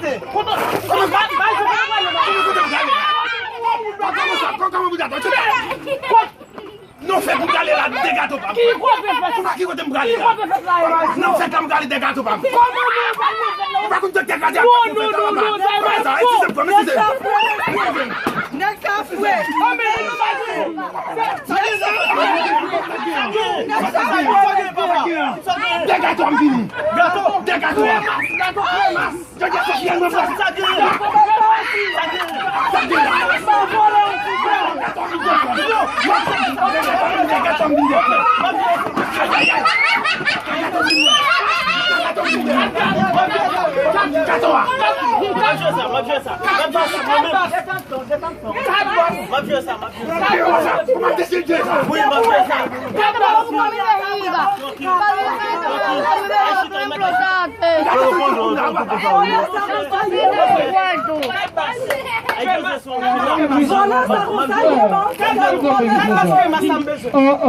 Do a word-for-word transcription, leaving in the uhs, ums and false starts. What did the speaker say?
Kòman, kòman, kòman pou gade la? Kòman pou gade la? Non, fè pou gade la, de gato pa m. Ki kote fè? Ou pa ki kote m prale la? Ki kote fè la, Emma? Non, fè kan m prale de gato pa m. Kòman nou pa nou fè la? Ou pa konn de gato pa m. Non, non, non, non, sa Emma. Eskize m, eskize m. Nèg ka fwe. Anben, nou pa nou. De gato m vini. Gato. De gato. Gato. Vòlè sa konsa, li pa ou sa, li pa ou sa.